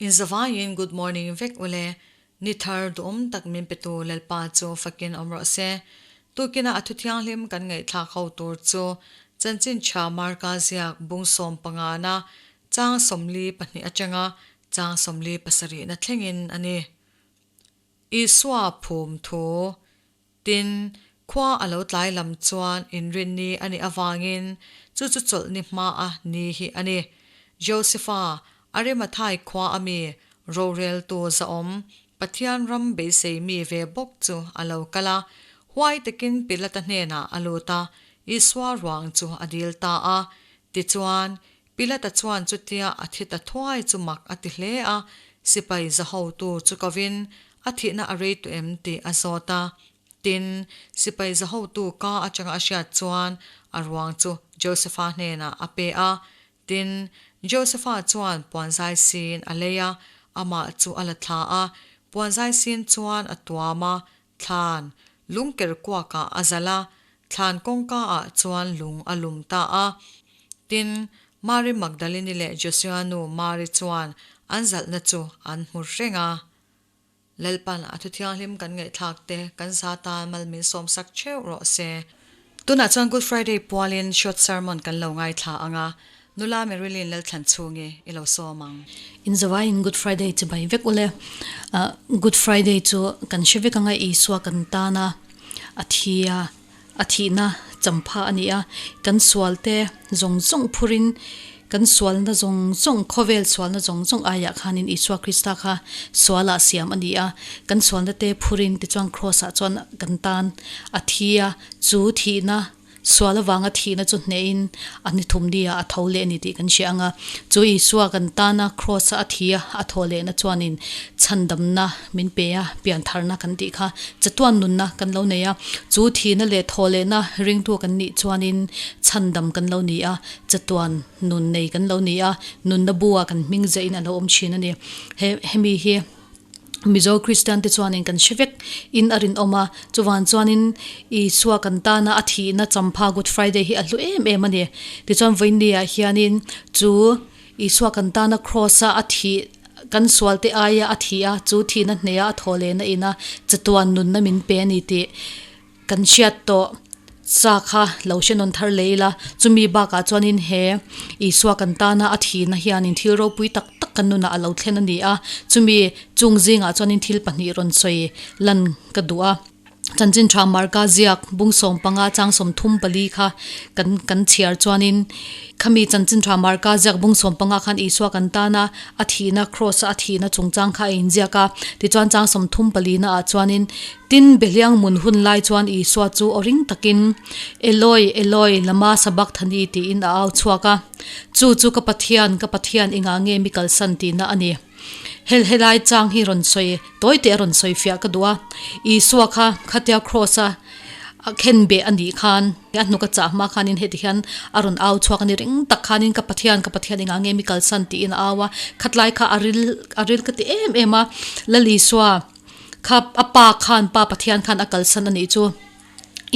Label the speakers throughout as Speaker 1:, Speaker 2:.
Speaker 1: Inzavaiin good morning vek ule, ni thar duhawm tak min petu Lalpa chu fakin awm rawh se. Tukina a thu thianghlim kan ngaihthlak ho tur chu Chanchin Tha Marka ziak bung 15na chang 42 atanga chang 47na thlengin a ni. Isua phum thu Tin, khua a lo tlai lam chuan inrinni a nih avangin chu chu chawlhni hmaa ni hi a ni. Josefa, Arimathai khua a mi, roreltu zahawm, Pathian ram beisei mi ve bawk chu a lo kal a, huai takin Pilata hnenah a lut a, Isua ruang chu a dil ta a. Tichuan, Pilata chuan chutia a thi ta thuai chu mak a ti hle a, sipai zahotu chu kovin a thihna a rei tawh em tih a zawt a. Tin, sipai zahotu ka atanga a hriat chuan a ruang chu Josefa hnenah a pe a. Tin, Josefa chuan puanzai sin a lei a, amah chu a la thla a, puanzai sin chuan a tuam a, thlan lungker kuakah a zalh a, thlan kawngka ah chuan lung a lum ta a. Tin, Mari Magdalini leh Josua nu Mari chuan an zalhna chu an hmu reng a. Lalpan a thu thianghlim kan ngaihthlak te kan za tan mal min sawmsak theuh rawh se. Tunah chuan Good Friday pualin short sermon kan lo ngaithla ang a, Nula Marilyn Lalthlan chhungi i lo sawm ang.
Speaker 2: Inzawaiin Good Friday chi bai vek ule. Good Friday chu kan hre vek anga Isua kan tan a, a thi a, a thihna champha a ni a. Kan sualte zawng zawng phurin kan sualna zawng zawng, khawvel sualna zawng zawng aiah khanin Isua Krista kha sualah siam a ni a. Kan sualna te phurin tichuan Cross ah chuan kan tan a thi a, chu thihna Sual avanga thihna chu hnehin a ni thum nia a tho leh a ni tih kan hria ang a. Chu Isua kan tana Kraws-a a thi a, a thaw lehna chuanin chhandamna min pe a, piantharna kan tih kha chatuan nunna kan lo nei a. Chu thihna leh thaw lehna ringtu kan nih chuanin chhandam kan lo ni a, chatuan nun nei kan lo ni a, nunna bu-ah kan hming zehin a lo awm thin a ni. He hemi hi. Mizo Kristian te chuanin kan hre vek in a rinawm a, chuvan chuanin Isua kan tana a thihna champha Good Friday hi a hlu em em a ni. Tichuan vawiinni ah hianin chu Isua kan tana Kraws a a thih kan sual te aia a thih a, chu thihna hneha a thaw lehna ina chatuan nunna min pe a ni tih Kan hriat tawh sa kha lo hre nawn thar leh ila, chumi bakah chuanin he Isua kan tana a thihna hianin thil ropui tak tak kan nunah a lo thlen a ni a, chumi chung zingah chuanin thil pahnih rawn sawi lan ka duh a. Chanchin tha Marka ziak bung 15 chang 34 kha kan kan chhiar chuanin khami chanchin tha Marka ziak bung 15 khan Isua kan tana a thihna kraws a a thihna chungchang kha a inziak a, tichuan chang 34 naah chuanin Tin, Behliang mun hun lai chuan Isua chu aw ring takin, Eloi, Eloi, lama sabachthani tiin a au chhuak a. Chu chu ka Pathian, ka Pathian i ngah nge mi kalsan tihna a ni. Hel helai chang hi rawn sawi, tawi teh a rawn sawi fiah ka duh a. Isua kha khatia kraws a a khen beh a nih khan, a hnuk a chah hma khanin heti hian a rawn au chhuak a ni. Ring tak khanin ka Pathian, ka Pathian i ngah nge mi kalsan tiin a au a. Khatlai kha a ril, a ril ka ti em em a. Lal Isua. Kha a pa khan pa Pathian khan a kalsan a nih chu.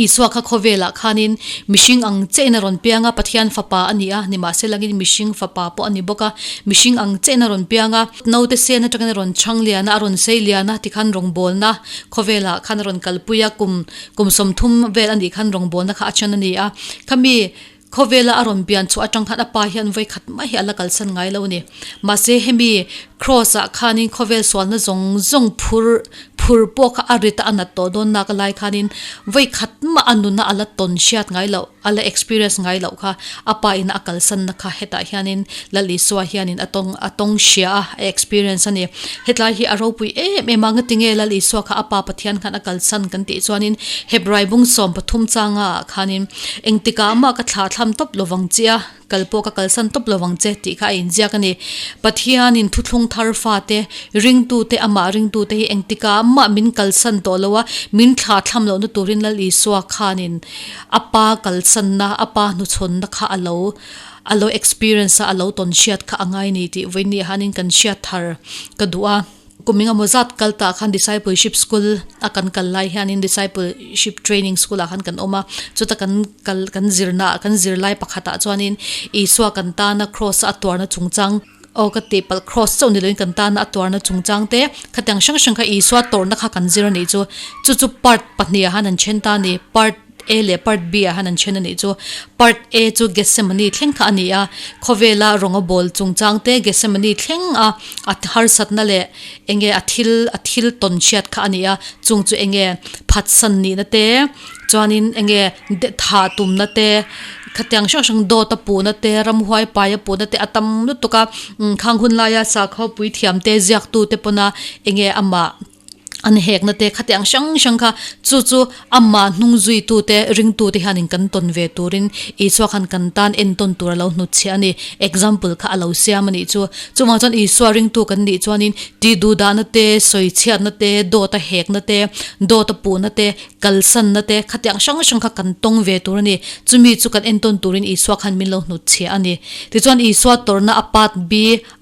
Speaker 2: Isua kha khawvelah khanin mihring ang chein a rawn piang a, Pathian fapa a ni a, nimahselangin mihring fapa pawh a ni bawk a, mihring ang chein a rawn piang a, naute sen atangin a rawn chhang lian a, a rawn sei lian a, tikhan rawngbawlna khawvelah khan a rawn kalpui a, kum kum 30 vel a nih khan rawngbawlna kha a then a ni a. Khami Khawvela a rawn bian chhuah atang khan a pa hian vawi khat mai hi a la kalsan ngai lo a ni. Mahse hemi Kraws ah khanin khawvel sualna zawng zawng phur phur pawh kha a rit a a nat tawh dawn nak lai khanin vawi khat mah a nuna a la tawn hriat ngai loh a la experience ngai loh kha a pa ina a kalsanna kha hetah hianin Lal Isua hianin a tawng a tawng hria a a experience a ni. Hetlai hi a ropui em em a ngatinge Lal Isua kha a pa Pathian khan a kalsan kan tih chuanin Hebrai bung 13 changa ah khanin Engtikah mah ka thlah thlam tawp lo vang che a, kal pawh ka kalsan tawp lo vang che tih kha a inziak a ni. Pathianin thuthlung thar fate, ringtute, amah ringtute hi engtikah mah min kalsan tawh lo a, min thlah thlam lohna turin Lal Isua khanin a pa kalsanna, a pa hnuchhawnna kha a lo a lo experience a, a lo tawn hriat kha a ngai ni tih vawiin ni ah hianin kan hriat thar ka duh a. Kum engemaw zat kal tah khan Discipleship School a kan kal lai hianin Discipleship Training School ah khan kan awm a, chuta kan kal kan zirna kan zirlai pakhatah chuanin Isua kan tana Kraws a tuarna chungchang. Aw ka tih palh cross chauh ni loin kan tana a tuarna chungchang te khatiang hrang hrang kha Isua tawrhna kha kan zir a nih chu. Chu chu part pahnihah han an then ta a ni. Part A leh part B ah han an then a nih chu. Part A chu Gethsemane thleng kha a ni a, khawvela rawnga bawl chungchang te Gethsemane thleng a a harsatna leh enge a thil a thil tawn chhiat kha a ni a, chung chu enge phatsan nihna te chuanin enge thah tumna te khatiang hrang hrang dawt a puhna te ramhuai pai a puhna te a tam lutuk a khang hun laia sakhaw puithiam te ziaktu te pawna enge amah an hekna te khatiang hrang hrang kha chu chu amah hnung zuitu te ringtu te hianin kan tawn ve turin Isua khan kan tan entawn tur a lo hnutchhiah a ni example kha a lo siam a nih chu chuvang chuan Isua ringtu kan nih chuanin tih duh dahna te sawi chhiatna te dawt a hekna te dawt a puhna te kalsanna te khatiang hrang hrang kha kan tawng ve tur a ni. Chumi chu kan entawn turin Isua khan min lo hnutchhiah a ni. Tichuan Isua tawrhna a part B,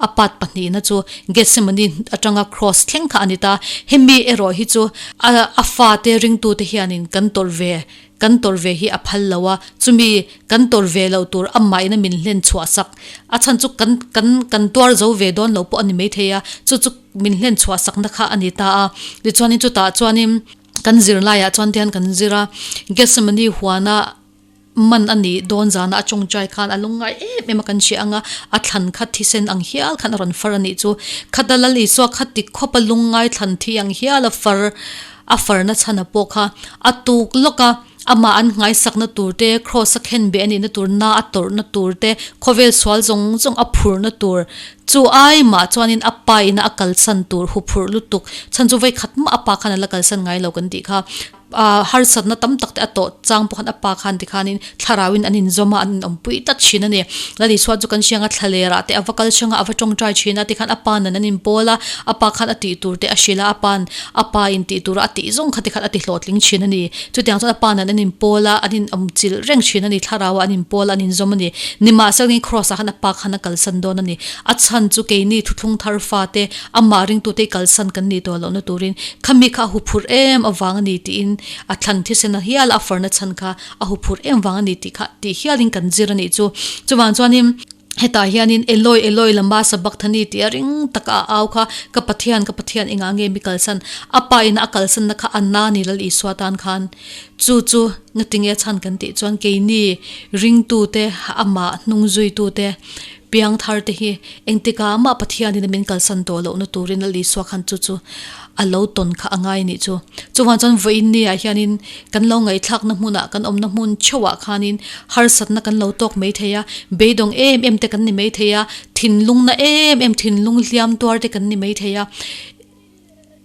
Speaker 2: a part pahnihna chu Gethsemane atanga Cross thleng kha a ni ta. Hemi erawh hi chu a a fate ringtute hianin kan tawrh ve kan tawrh ve hi a phal lo a, chumi kan tawrh ve loh tur amahina min hlen chhuah sak. A chhan chu kan kan kan tuar zo ve dawn lo pawh a ni maithei a, chu chu min hlen chhuah sakna kha a ni ta a. Tichuanin chutah chuanin. Kan zirlaiah chuan tihian kan zir a, Gethsemane huana man a nih dawn zana a tawngtai khan a lungngai em em a kan hria ang a, a thlan kha thisen ang hial khan a rawn far a nih chu. Khata Lal Isua kha ti khawp a lungngai thlan thi ang hial a far a farna chhana pawh kha a tuk lawk a, amah an nghaisakna tur te, Kraws a khenbeh a nihna tur, na a tawrhna tur te, khawvel sual zawng zawng a phurhna tur Chu ai mah chuanin a pa ina a kalsan tur huphurh lutuk chhan chu vei khat mah a pa khan a la kalsan ngai lo kan tih kha. Ahh harsatna tam tak te a tawh chang pawh khan a pa khan tikhanin thlarauin an inzawm a, an inawmpui tlat thin a ni. Lal Isua chu kan hriang a thlaler ah te a va kal hrang a, a va tawngtai thin a tikhan a pa nan an inpawl a, a pa khan a tih tur te a hrilh a, a pa'n a pa in tih tura a tih zawng kha tikhan a ti hlawhtling thin a ni. Chutiang chuan a pa nan an inpawl a, an inawmchilh reng thin a ni, thlarauah an inpawl a, an inzawm a ni. Nimahsela Kraws ah khan a pa khan a kalsan dawn a ni. A chhan chu keini thuthlung thar fate, amah ringtute i kalsan kan nih tawh lohna turin khami kha a huphurh em avang a ni tiin a thlan thisen a hial a, a farna chhan kha a huphurh em vang a ni tih kha tih hialin kan zir a nih chu. Chuvang chuanin hetah hianin Eloi, Eloi lama sabakthani tih a ring taka a au kha, Ka Pathian, ka Pathian engah nge mi kalsan? A pa ina a kalsanna kha a na ni Lal Isua tan khan. Chu chu ngatinge a chhan kan tih chuan keini ringtute, amah hnungzuitute, piangthar te hi engtikah mah Pathianin a min kalsan tawh lohna turin Lal Isua khan chu chu a lo tawn kha a ngai nih chu. Chuvang chuan vawiin niah hianin kan lo ngaihthlakna hmunah kan awmna hmun theuhah khanin harsatna kan lo tawk mai thei a, beidawng em em te kan ni mai thei a, thinlungna em em thinlung hliam tuar te kan ni mai thei a.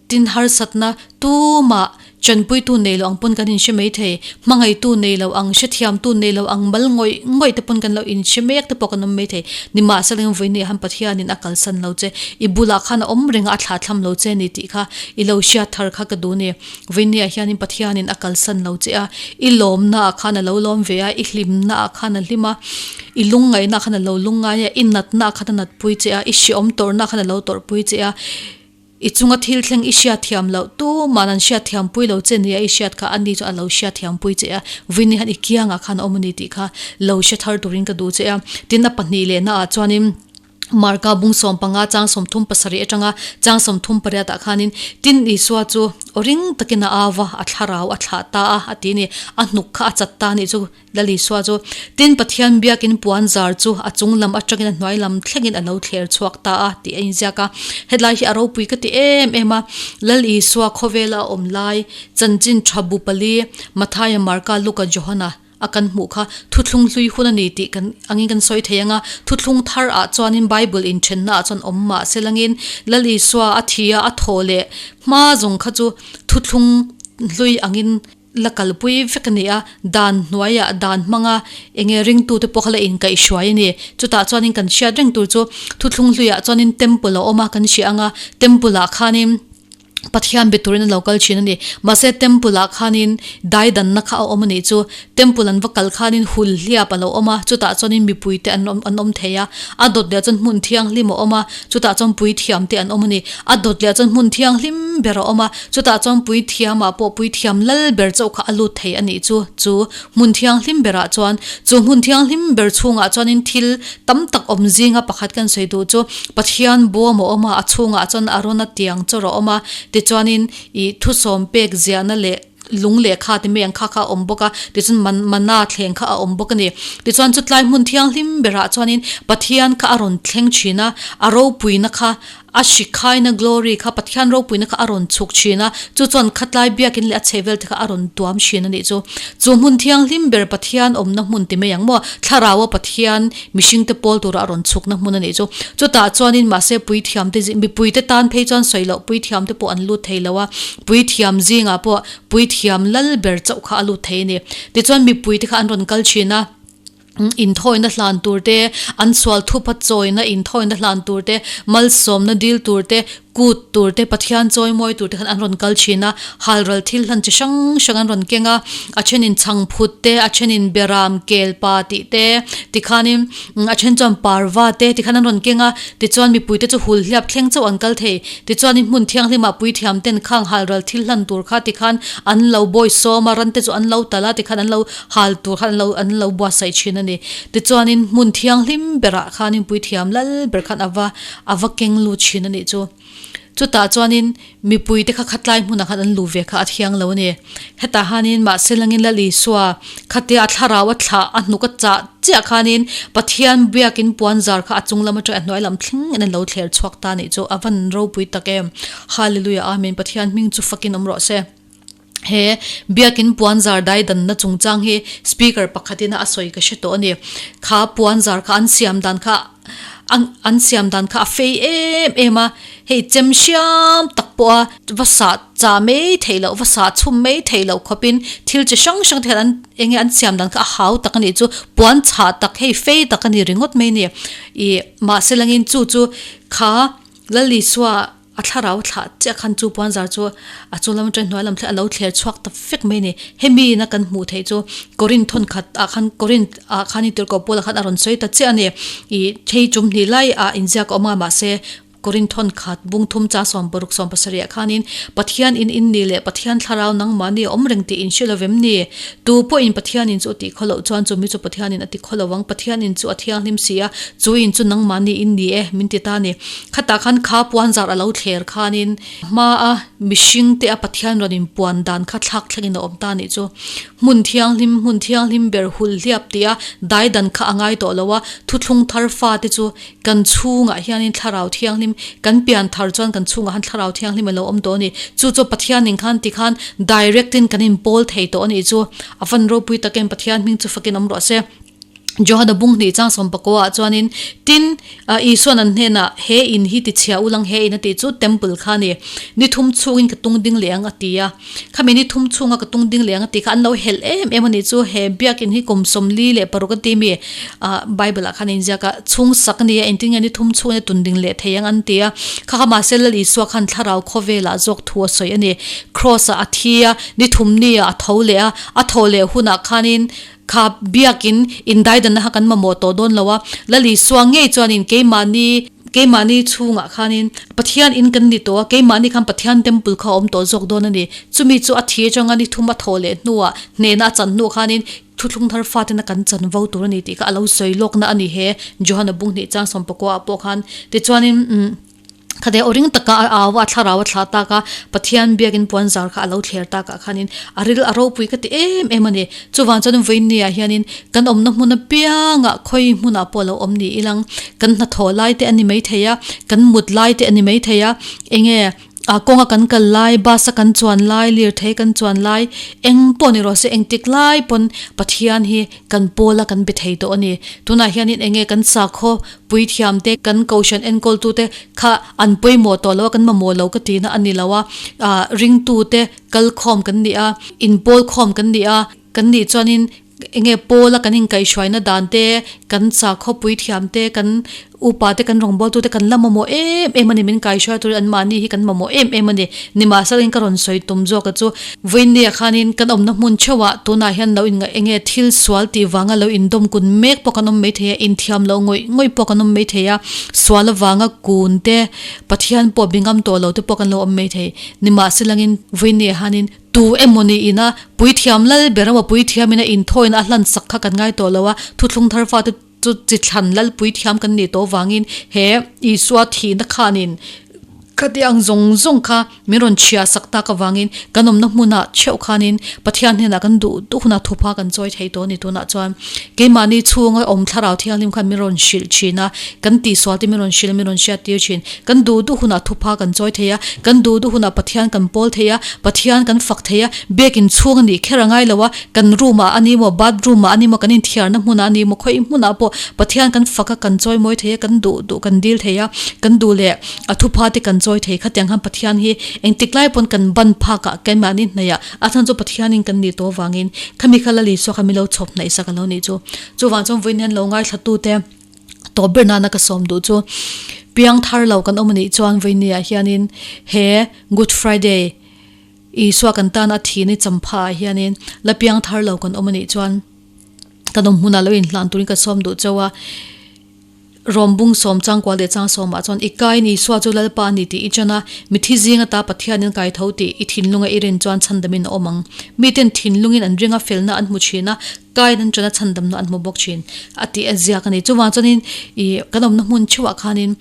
Speaker 2: Tin harsatna tumah chanpuitu nei lo ang pawn kan inhre mai thei, hmangaihtu nei lo ang, hrethiamtu nei lo ang, mal ngawih ngawih te pawn kan lo inhre mek te pawh kan awm mai thei. Nimahsela eng vawiin han Pathianin a kalsan lo che, i bulah khan a awm reng a, a thlahthlam lo che ni tih kha i lo hriat thar kha ka duh ni. Vawiin hianin Pathianin a kalsan lo che a, i lawmnaah khan a lo lawm ve a, i hlimnaah khan a hlim a, i lungngaihnaah khan a lo lungngai a, i natnaah khan a natpui che a, i hreawm tawrhnaah khan a lo tawrhpui che a. I chunga thil thleng i hriatthiam loh tuman an hriatthiampui lo che nia i hriat kha ani chuan a lo hriatthiampui che a, Vini han i kiangah khan a awm a ni tih kha lo hre thar turin ka duh che a. Tin a pahnih lehna ah chuanin Marka bung 15 chang 37 atanga chang 38 ah khanin tin Isua chu aw ring takin a au va, a thlarau a thlah ta a a ti a ni. A hnuk kha a chat ta a nih chu. Lal Isua chu tin Pathian biakin puan zar chu a chung lam atangin a hnuai lam thlengin a lo thler chhuak ta a tih a inziak a. Hetlai hi a ropui ka ti em em a, Lal Isua khawvela a awm lai chanchin tha bu pali Mathaia, Marka, Luka, Johana a kan hmuh kha thuthlung hlui hun a ni tih kan angin kan sawi thei ang a. Thuthlung thar ah chuanin Bible inthenna ah chuan awm mah se langin Lal Isua a thi a, a thaw leh hma zawng kha chu thuthlung hlui angin La kalpui vek a ni a, dan hnuaiah dan hmanga enge ringtute pawh kha la inkaihhruai a ni. Chutah chuanin kan hriat reng tur chu thuthlung hluiah chuanin temple a awm a kan hria ang a, temple ah khanin. Pathian be turin a lo kal thin a ni. Mahse temple ah khanin daidanna kha a awm a nih chu. Temple an va kal khanin hul hliap a lo awm a, chutah chuanin mipui te an awm an awm thei a. A dawt leh chuan hmun thianghlim a awm a, chutah chuan puithiam te an awm a ni. A dawt leh chuan hmun thianghlim ber a awm a, chutah chuan puithiam ah pawh puithiam lal ber chauh kha a lut thei a nih chu. Chu hmun thianghlim berah chuan chu hmun thianghlim ber chhungah chuanin thil tam tak awm zinga pakhat kan sawi duh chu Pathian bawm a awm a, a chhungah chuan Arona tiang chawr a awm a, tichuanin ih thusawm pek ziahna leh lung lehkha ti mai ang kha kha a awm bawk a, tichuan man mana thleng kha a awm bawk a ni. Tichuan chutlai hmun thianghlim berah chuanin Pathian kha a rawn thleng thin a, a ropuina kha A hri khaina, glory, kha Pathian ropuina kha a rawn chhuk thin a, chu chuan khatlai biakin leh a chheh vel te kha a rawn tuam thin a nih chu. Chu hmun thianghlim ber Pathian awmna hmun ti mai ang maw? Thlaraua Pathian mihringte pawl tura a rawn chhukna hmun a nih chu. Chutah chuanin mahse puithiamte zing, mipuite tan phei chuan sawi loh puithiamte pawh an lut thei lo a, puithiam zingah pawh puithiam lal ber chauh kha a lut thei a ni. Tichuan mipuite kha an rawn kal thin a. Inthawina hlan tur te, an sual thupa chawina inthawina hlan tur te, malsawmna dil tur te, kut tur te, Pathian chawimawi tur te khan an rawn kal thin a, halral thil hlan chi hrang hrang an rawn keng a, a thenin chhangphut te, a thenin beram kelpa tih te, tikhanin a then chuan parva te tikhan an rawn keng a, tichuan mipuite chu hul hliap thleng chauh an kal thei, tichuanin hmun thianghlimah puithiam ten khang halral thil hlan tur kha tikhan an lo bawisawm a, rante chu an lo talh a, tikhan an lo. Hal tur khan an lo an lo buatsaih thin a ni. Tichuanin hmun thianghlim berah khanin puithiam lal ber khan a va a va keng lut thin a nih chu. Chutah chuanin mipui te kha khatlai hmunah khan an luh ve kha a thiang lo a ni. Hetah hanin mahse langin Lal Isua khatia a thlarau a thlah a hnuk a chah chiah khanin Pathian biakin puan zar kha a chung lam atanga a hnuai lam thleng in an lo thler chhuak ta a nih chu. A van ropui tak em. Hallelujah Amen Pathian hming chu fakin awm rawh se. He biakin puanzar daidanna chungchang hi speaker pakhatin a sawi ka hre tawh a ni. Kha puanzar kha an siam dan kha an siam dan kha a fei em em a, hei chem hriam tak pawha va sah chah mai theih loh, va sah chhum mai theih loh khawpin thil chi hrang hrang te hian an enge an siam dan kha a hau tak a nih chu, puan chhah tak hei fei tak a ni ringawt mai a ni. Ih mahse langin chu chu kha Lal Isua A thlarau thlah chiah khan chu puanzar chu a chu lam atang hnuai lam thleng a lo thler chhuak ta vek mai a ni. Hemi ina kan hmuh theih chu Korinth thawn khat ah khan Korinth ah khan Tirhkoh Paula khan a rawn sawi ta chiah a ni. Ih thei chum hnih lai ah inziak a awm a mahse Korinth thawn khat bung thum cha 60 70 ah khanin Pathian in in ni leh Pathian thlarau nangmahni a awm reng tih in hre lovem ni? Tu pawhin Pathian in chu a tih khaw loh chuan chumi chu Pathian in a ti khaw lo ang. Pathian in chu a thianghlim si a, chu in chu nangmahni in ni e min ti ta a ni. Khatah khan kha puanzar a lo thler khanin hmaa mihring te a Pathian rawn inpuan dan kha thlak thlengin a awm ta nih chu. Hmun thianghlim, hmun thianghlim ber hul hliap tih a dai dan kha a ngai tawh lo a, thuthlung thar fate chu kan chhungah hianin thlarau thianghlim, kan pian thar chuan kan chhungah khan thlarau thianghlim a lo awm tawh a ni. Chu chu Pathianin khan tikhan direct in kan inpawl thei tawh a nih chu. A van ropui tak em Pathian hming chu fakin awm rawh se. Johana bung hnih chang sawmpakua ah chuanin, Tin, Isua'n an hnenah, He in hi tichhia u lang, he in a tih chu Temple kha a ni. Ni thum chhungin ka tung ding leh ang a ti a. Khami ni thum chhunga ka tung ding leh ang a tih kha an lo helh em em a nih chu. He biakin hi kum 46 a ti mi Bible ah khan a inziak a, chhung sak a ni a, engtin nge ni thum chhungin a tun ding leh thei ang an ti a. Kha kha mahse Lal Isua khan thlarau khawvelah zawk thu a sawi a ni. Cross ah a thi a, ni thum ni ah a tho leh a, a thawh leh hunah khanin Kha biakin indaidanna kha kan mamawh tawh dawn lo a, Lal Isua ngei chuanin keimahni keimahni chhungah khanin Pathian in kan ni tawh a, keimahni khan Pathian temple kha a awm tawh zawk dawn a ni. Chumi chu a thi atanga ni thum a thawh leh hnuah hnehna a chan hnuah khanin thuthlung thar fatena kan chanvo tur a ni tih kha a lo sawi lawkna a ni he Johana bung hnih chang sawmpakua ah pawh khan. Tichuanin umm. Khate aw ring taka a au a, a thlarau a thlah tak a, Pathian biakin puan zar kha a lo thler takah khanin a ril a ropui ka ti em em a ni. Chuvang chuanin vawiinniah hianin kan awmna hmun apiangah khawi hmunah pawh a lo awm ni ilang kan hnathawh lai te a ni maithei a, kan mut lai te a ni maithei a, enge ah kawnga kan kal lai, bus a kan chuan lai, lirthei kan chuan lai, eng pawh ni rawh se engtik lai pawn Pathian hi kan pawl a kan be thei tawh a ni. Tunah hianin enge kan sakhaw Puithiam te, kan kohhran enkawl tu te kha an pawimawh tawh lo a, kan mamawh lo ka tihna a ni lo a, ah ringtu te kal khawm kan ni a, inpawl khawm kan ni a, kan nih chuanin eng nge pawl a kan inkaihhruaina dan te, kan sakhaw puithiam te, kan. Upa te kan rawngbawltu te kan la mamawh em em a ni, min kaihruai turin anmahni hi kan mamawh em em a ni. Nimahselain ka rawn sawi tum zawk a chu, Vawiinnia khanin kan awmna hmun theuhah tunah hian lo inngaih enge thil sual tih vanga lo indawm kun mek pawh kan awm maithei a, inthiam loh ngawih ngawih pawh kan awm maithei a, sual avanga kun te, Pathian pawh bi ngam tawh lo te pawh kan lo awm maithei. Nimahselangin Vawiinnia khanin Tu emaw niin a puithiam lal ber emaw puithiamin a inthawina a hlan sak kha kan ngai tawh lo a, thuthlung thar fate chu chi thlan lal puithiam kan nih tawh vangin he Isua thihna khanin khatiang zawng zawng kha min rawn chhiah sak tak avangin kan awmna hmunah theuh khanin Pathian hnenah kan duh duh hunah thupha kan chawi thei tawh a ni tunah chuan keimahni chhunga awm thlarau thianghlim khan min rawn hrilh thin a, kan tihsual te min rawn hrilh a min rawn hriat tir thin. Kan duh duh hunah thupha kan chawi thei a, kan duh duh hunah Pathian kan pawl thei a, Pathian kan fak thei a, biakin chhung a nih kher a ngai lo a, kan room ah a ni maw, bathroom ah a ni maw, kan inthiarna hmunah a ni maw, khawi hmunah pawh Pathian kan fak a, kan chawi mawi thei a, kan duh duh kan dil thei a, kan duh leh a thupha te kan chawi thei. Khatiang khan Pathian hi engtik lai pawn kan ban phak ah keimahni hnaih ah a chhan chu Pathianin kan nih tawh avangin khami kha Lal Isua kha min lo chhawp hnaih sak a lo nih chu. Chuvang chuan vawiin hian lo ngaithla tute. Tawp ber nana ka sawm duh chu piang thar lo kan awm anih chuan vawinia hianin he Good Friday Isua kan tana a thihna champha ah hianin la piang thar lo kan awm anih chuan kan awm hmunah lo inhlan turin ka sawm duh chauh a. Rawmbung sawm changkual leh chang sawmah chuan i kain Isua chu Lalpa a ni tih i chan a, mithi zing ata Pathianin kai tho tih i thinlunga i rin chuan chhandamin a awm ang. Miten thinlungin an ring a, felna an hmu thin a, Kain an ṭan a chhandamna an hmu bawk ṭhin a tih a ziak a ni. Chuvang chuanin ih kan awmna hmun theuhah khanin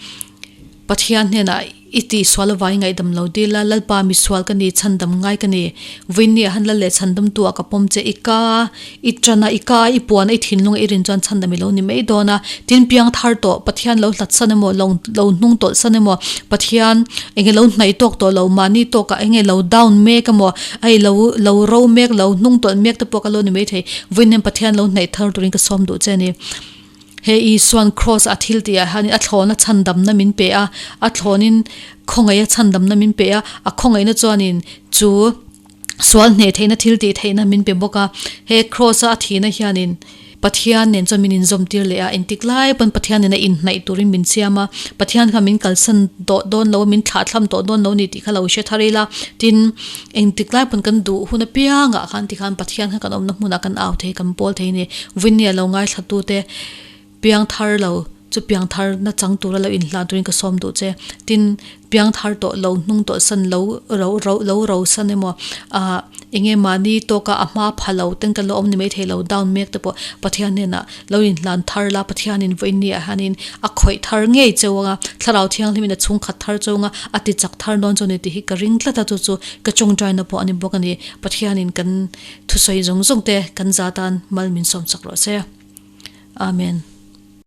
Speaker 2: Pathian hnenah i tihsual avangin ngaihdam lo dil a, Lalpa misual ka ni, chhandam ngai ka ni, vawiinniah han lal leh chhandamtu ah ka pawm che, i ka i ṭan a, i ka a i puan a, i thinlung a i rin chuan chhandam i lo ni mai dawn a. Tin piang thar tawh Pathian lo hlat san emaw, lo lo hnung tawlh san emaw, Pathian enge lo hnaih tawk tawh lo, mahni tawkah enge lo down mek emaw, Hei lo lo ro mek lo hnung tawlh mek te pawh ka lo ni maithei. Vawiin hian Pathian lo hnaih thar turin ka sawm duh che a ni. He Isua'n Kraws a thil tih ah hianin a thlawna chhandamna min pe a, a thlawnin khawngaih a chhandamna min pe a, a khawngaihna chuanin chu sual hneh theihna thil tih theihna min pe bawk a. He Kraws a a thihna hianin Pathian nen chuan min inzawm tir leh a, engtik lai pawn Pathian nena inhnaih turin min siam a, Pathian kha min kalsan tawh dawn lo, min thlahthlam tawh dawn lo ni tih kha lo hre thar ila, tin, engtik lai pawn kan duh hun apiangah khan tikhan Pathian kha kan awmna hmunah kan au thei, kan pawl thei a ni. Vawinia lo ngaithlatute piang thar lo chu piang thar na chang tura lo inhlan turin ka sawm duh che. Tin, piang thar tawh lo, hnung tawlh san lo, ro ro lo ro san emaw, ah eng nge mahni tawka a hma pha lo ten kan lo awm ni mai thei lo, down mek te pawh Pathian hnenah lo inhlan thar la, Pathianin vawiinni ah hianin a khawih thar ngei cheu anga, Thlarau Thianghlimin a chhungkhat thar cheu anga, a ti chak thar dawn chu a ni tih hi ka ring tlat a, chu chu ka tawngtaina pawh a ni bawk a ni. Pathianin kan thusawi zawng zawng te kan za tan mal min sawm chak rawh se. Amen.